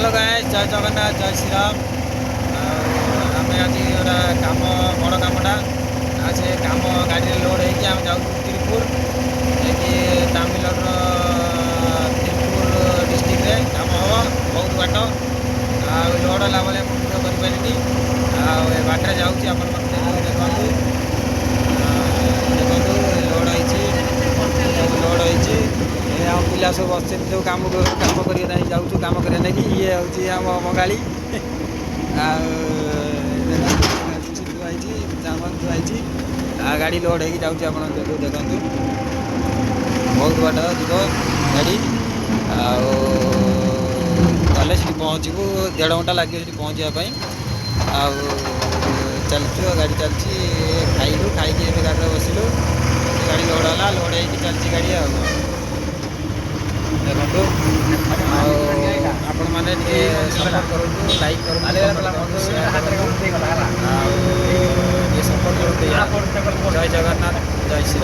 Hello guys, ଜୟ ଜଗନ୍ନାଥ, ଜୟ ଶ୍ରୀରାମ। ଆଉ ଆମେ ଆଜି ଗୋଟେ କାମ, ବଡ଼ କାମଟା, ଆଉ ସେ କାମ ଗାଡ଼ିରେ ଲୋଡ଼ ହେଇକି ଆମେ ଯାଉଛୁ ତିରୁପୁର, ଯାଇକି ତାମିଲନାଡ଼ୁର ତିରୁପୁର ଡିଷ୍ଟ୍ରିକ୍ଟରେ କାମ ହେବ। ବହୁତ ବାଟ, ଆଉ ଲୋଡ଼ ହେଲା ବେଳେ ମୁଁ ଭିଡ଼ିଓ କରିପାରିନି। ଆଉ ଏ ବାଟରେ ଯାଉଛି, ଆପଣମାନେ ଦେଖନ୍ତୁ, ଦେଖନ୍ତୁ, ଲୋଡ଼ ହେଇଛି ସବୁ, ଲୋଡ଼ ହେଇଛି। ଏ ଆମ ପିଲା ସବୁ ବସିଛନ୍ତି ସବୁ, କାମ କାମ କରିବା ପାଇଁ ଯାଉଛୁ, କାମ କରିବା ନେଇକି। ଇଏ ହେଉଛି ଆମ ବଙ୍ଗାଳୀ। ଆଉ ଦେଖନ୍ତୁ, ଥୁଆ ହେଇଛି, ସାମାନ ଥୁଆ ହେଇଛି, ଆଉ ଗାଡ଼ି ଲୋଡ଼ ହେଇକି ଯାଉଛି। ଆପଣ ଦେଖନ୍ତୁ, ବହୁତ ବାଟ ଯିବ ଗାଡ଼ି। ଆଉ ଗଲେ ସେଠି ପହଞ୍ଚିବୁ, ଦେଢ଼ ଘଣ୍ଟା ଲାଗିବ ସେଠି ପହଞ୍ଚିବା ପାଇଁ। ଆଉ ଚାଲିଛୁ, ଗାଡ଼ି ଚାଲିଛି। ଖାଇଲୁ, ଖାଇକି ଏବେ ଗାଡ଼ିରେ ବସିଲୁ। ଗାଡ଼ି ଲୋଡ଼ ହେଲା, ଲୋଡ଼ ହେଇକି ଚାଲିଛି ଗାଡ଼ି। ଆଉ ଦେଖନ୍ତୁ, ଆଉ ଆପଣମାନେ ଟିକେ ସପୋର୍ଟ କରନ୍ତୁ, ଲାଇକ୍ କରନ୍ତୁ, କରନ୍ତୁ, ସେୟାର କରନ୍ତୁ, ଆଉ ଟିକେ ସପୋର୍ଟ କରନ୍ତୁ। ଜୟ ଜଗନ୍ନାଥ, ଜୟ ଶ୍ରୀରାମ।